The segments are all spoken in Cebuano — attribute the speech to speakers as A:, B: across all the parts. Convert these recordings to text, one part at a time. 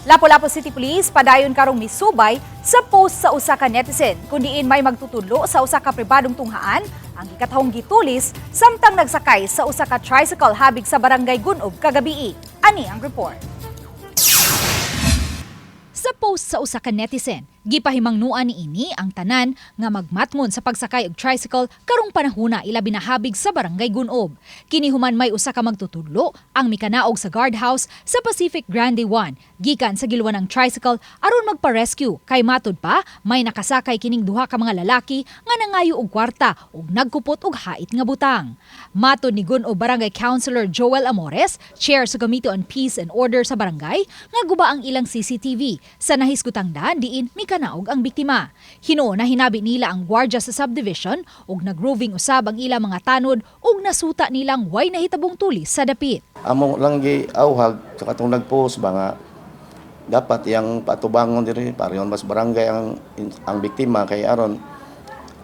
A: Lapu-Lapu City Police padayon karong misubay sa post sa usa ka netizen kun diin may magtutudlo sa usa ka pribadong tunghaan ang gikatahong gitulis samtang nagsakay sa usa ka tricycle habig sa Barangay Gun-ob kagabii. Ani ang report. Sa post sa usa ka netizen, gipahimangnuan niini ang tanan nga magmatngon sa pagsakay og tricycle karong panahuna, ilabi na habig sa Barangay Gun-ob. Kini human may usa ka magtutudlo ang mikanaog sa guardhouse sa Pacific Grande 1 gikan sa gilwanang tricycle aron magpa-rescue kay matud pa may nakasakay kining duha ka mga lalaki nga nangayo og kwarta ug nagkupot og hait nga butang. Matod ni Gun-ob Barangay Councilor Joel Amores, chair sa Committee on Peace and Order sa barangay, nga guba ang ilang CCTV sa nahisgutang daan diin mikanaog ang biktima. Hinuon na hinabi nila ang gwardya sa subdivision ug nagroving usab ang ilang mga tanod ug nasuta nilang way nahitabong tulis sa dapit.
B: Amo lang gi awhag sa katong nagpost ba nga dapat yang patubangon diri pareon mas barangay ang biktima kay aron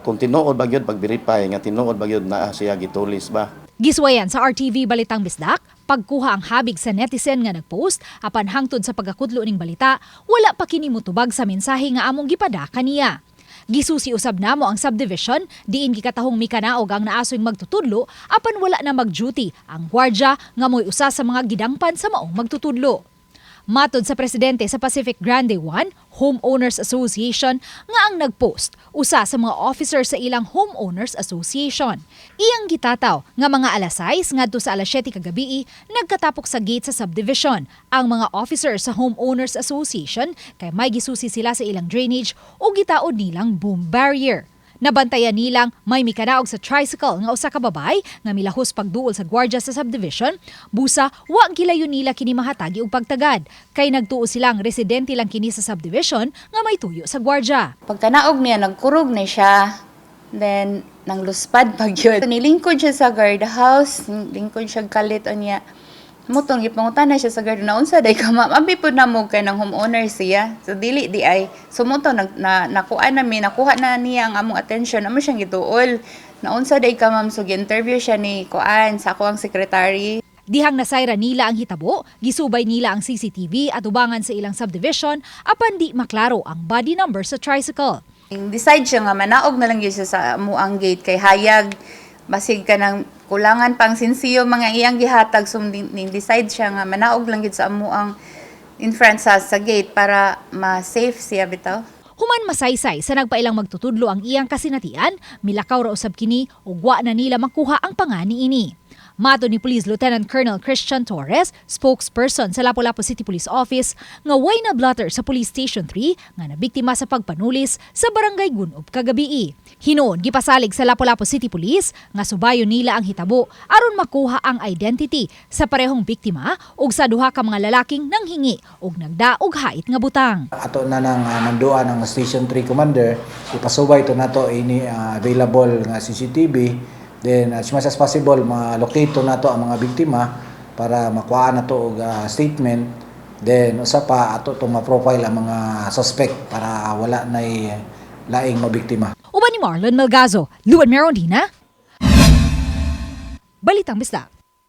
B: kung tinuod ba gyud, pag-verify nga tinuod ba gyud naa siya gitulis ba.
A: Giswayan sa RTV Balitang Bisdak, pagkuha ang habig sa netizen nga nagpost, apan hangtod sa pagkakudlo ning balita, wala pa kini mutubag sa mensahe nga among gipada kaniya. Gisusi usab namo ang subdivision, diin gikatahong mikanaog ang naasoy magtutudlo, apan wala na mag-duty ang gwardya nga mo'y usa sa mga gidangpan sa maong magtutudlo. Matod sa presidente sa Pacific Grande 1 Homeowners Association nga ang nagpost, usa sa mga officer sa ilang Homeowners Association. Iyang gitataw nga mga alas 6 ngadto sa alas 7 kagabii nagkatapok sa gate sa subdivision ang mga officer sa Homeowners Association kay may gisusi sila sa ilang drainage o gitaod nilang boom barrier. Nabantayan nilang may mikanaog sa tricycle nga usa ka babay nga milahos pagduol sa gwardiya sa subdivision, busa wa gilayon nila kini mahatagi og pagtagad kay nagtuo silang residente lang kini sa subdivision nga may tuyo sa gwardiya.
C: Pagkanaog niya, nagkurog na siya. Then, nang luspad pag yun. Nilingkod siya sa guardhouse, lingkod siya kalit niya. Mutong gipangutan na siya sa guard na, "Unsa day ka, ma'am?" Abi pud na mo kay nang homeowner siya. So dili di ay. So mo nag na, nakuha na mi, nakuha na niya ang among attention. Amo siyang gituol. Na, "Unsa day ka, ma'am?" So gi-interview siya ni kuan sa ako ang secretary.
A: Dihang nasayra nila ang hitabo, gisubay nila ang CCTV at ubangan sa ilang subdivision apan di maklaro ang body number sa tricycle.
C: Decide siya nga manaog na lang gyud siya sa amuang gate kay hayag basig ka ng kulangan pang sinsiyo mga iyang gihatag, so ning decide siya nga manaog lang gyud sa amuang in front sa gate para ma-safe siya bitaw.
A: Human masaysay sa nagpailang magtutudlo ang iyang kasinatian, milakaw ra usab kini ug wa na nila makuha ang pangani ini. Matod ni Police Lieutenant Colonel Christian Torres, spokesperson sa Lapu-Lapu City Police Office, nga way na blotter sa Police Station 3 nga nabiktima sa pagpanulis sa Barangay Gun-ob kagabii. Hinuon gipasalig sa Lapu-Lapu City Police nga subayon nila ang hitabo aron makuha ang identity sa parehong biktima ug sa duha ka mga lalaking nanghingi ug nagdaog hait nga butang.
D: Ato na nang manduan ang Station 3 commander, ipasubay to nato ini available nga CCTV, then as much as possible ma-locate to nato ang mga biktima para makuha na to og statement. Then usa pa, ato tong ma-profile ang mga suspect para wala nay laing mabiktima.
A: Uban ni Marlon Melgazo, Luan Merondina, Balitang Bisdak.